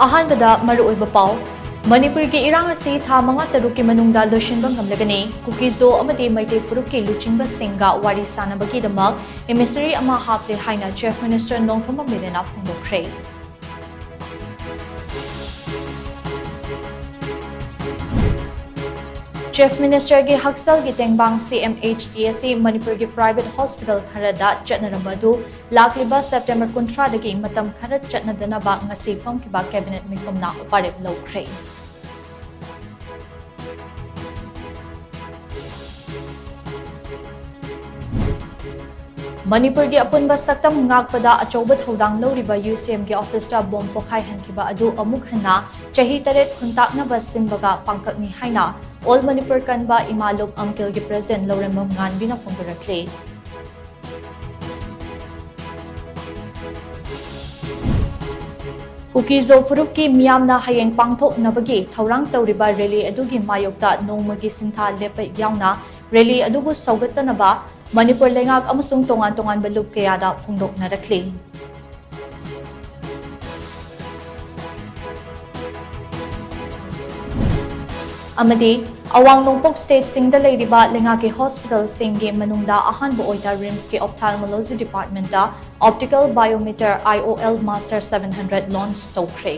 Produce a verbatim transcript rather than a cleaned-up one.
ꯑꯍꯥꯟꯕꯗ ꯃꯔꯨꯑꯣꯏꯕ ꯄꯥꯎ꯫ ꯃꯅꯤꯄꯨꯔꯒꯤ ꯏꯔꯥꯡ ꯑꯁꯤ ꯊꯥ ꯃꯉꯥ ꯇꯔꯨꯛꯀꯤ ꯃꯅꯨꯡꯗ ꯂꯣꯏꯁꯤꯟꯕ ꯉꯝꯂꯒꯅꯤ꯫ ꯀꯨꯀꯤ-ꯖꯣ ꯑꯃꯗꯤ ꯃꯩꯇꯩ ꯐꯨꯔꯨꯞꯀꯤ ꯂꯨꯆꯤꯡꯕꯁꯤꯡꯒ ꯋꯥꯔꯤ ꯁꯥꯅꯕꯒꯤꯗꯃꯛ emissary ꯑꯃ ꯍꯥꯞꯂꯦ ꯍꯥꯏꯅ Chief Minister ꯅꯣꯡꯊꯣꯝꯕꯝ ꯕꯤꯔꯦꯟꯅ ꯐꯣꯡꯗꯣꯛꯈ꯭ꯔꯦ꯫ Chief Ministerꯒꯤ ꯍꯛꯁꯦꯜꯒꯤ ꯇꯦꯡꯕꯥꯡ CMHT ꯑꯁꯤ ꯃꯅꯤꯄꯨꯔꯒꯤ private hospital ꯈꯔꯗ ꯆꯠꯅꯔꯝꯕ ꯑꯗꯨ ꯂꯥꯛꯂꯤꯕ September ꯀꯨꯟꯊ꯭ꯔꯥꯗꯒꯤ ꯃꯇꯝ ꯈꯔ ꯆꯠꯅꯗꯅꯕ ꯉꯁꯤ ꯐꯝꯈꯤꯕ cabinet ꯃꯤꯐꯝꯅ ꯋꯥꯔꯦꯞ ꯂꯧꯈ꯭ꯔꯦ꯫ ꯃꯅꯤꯄꯨꯔꯒꯤ ꯑꯄꯨꯟꯕ ꯁꯛꯇꯝ ꯉꯥꯛꯄꯗ ꯑꯆꯧꯕ ꯊꯧꯗꯥꯡ ꯂꯧꯔꯤꯕ UCMꯒꯤ officeꯇ bomb ꯄꯣꯈꯥꯏꯍꯟꯈꯤꯕ ꯑꯗꯨ ꯑꯃꯨꯛ ꯍꯟꯅ ꯆꯍꯤ ꯇꯔꯦꯠ ꯈꯨꯟꯇꯥꯛꯅꯕ ꯁꯤꯟꯕꯒ ꯄꯥꯡꯈꯛꯅꯤ ꯍꯥꯏꯅ All Manipur ꯀꯟꯕ ꯏꯃꯥ ꯂꯨꯞ ꯑꯝꯀꯤꯜꯒꯤ president ꯂꯧꯔꯦꯝꯕꯝ ꯉꯥꯟꯕꯤꯅ ꯐꯣꯡꯗꯣꯔꯛꯂꯤ꯫ ꯀꯨꯀꯤ-ꯖꯣ ꯐꯨꯔꯨꯞꯀꯤ ꯃꯤꯌꯥꯝꯅ ꯍꯌꯦꯡ ꯄꯥꯡꯊꯣꯛꯅꯕꯒꯤ ꯊꯧꯔꯥꯡ ꯇꯧꯔꯤꯕ rally ꯑꯗꯨꯒꯤ ꯃꯥꯌꯣꯛꯇ ꯅꯣꯡꯃꯒꯤ ꯁꯤꯟꯊꯥ ꯂꯦꯞꯄ ꯌꯥꯎꯅ rally ꯑꯗꯨꯕꯨ ꯁꯧꯒꯠꯇꯅꯕ ꯃꯅꯤꯄꯨꯔ ꯂꯩꯉꯥꯛ ꯑꯃꯁꯨꯡ ꯇꯣꯉꯥꯟ ꯇꯣꯉꯥꯟꯕ ꯂꯨꯞ ꯀꯌꯥꯗ ꯐꯣꯡꯗꯣꯛꯅꯔꯛꯂꯤ꯫ ꯑꯃꯗꯤ ꯑꯋꯥꯡ ꯅꯣꯡꯄꯣꯛ stateꯁꯤꯡꯗ ꯂꯩꯔꯤꯕ ꯂꯩꯉꯥꯛꯀꯤ hospitalꯁꯤꯡꯒꯤ ꯃꯅꯨꯡꯗ ꯑꯍꯥꯟꯕ ꯑꯣꯏꯅ RIMSꯀꯤ ophthalmology departmentꯇ optical biometer IOL master seven hundred launch ꯇꯧꯈ꯭ꯔꯦ꯫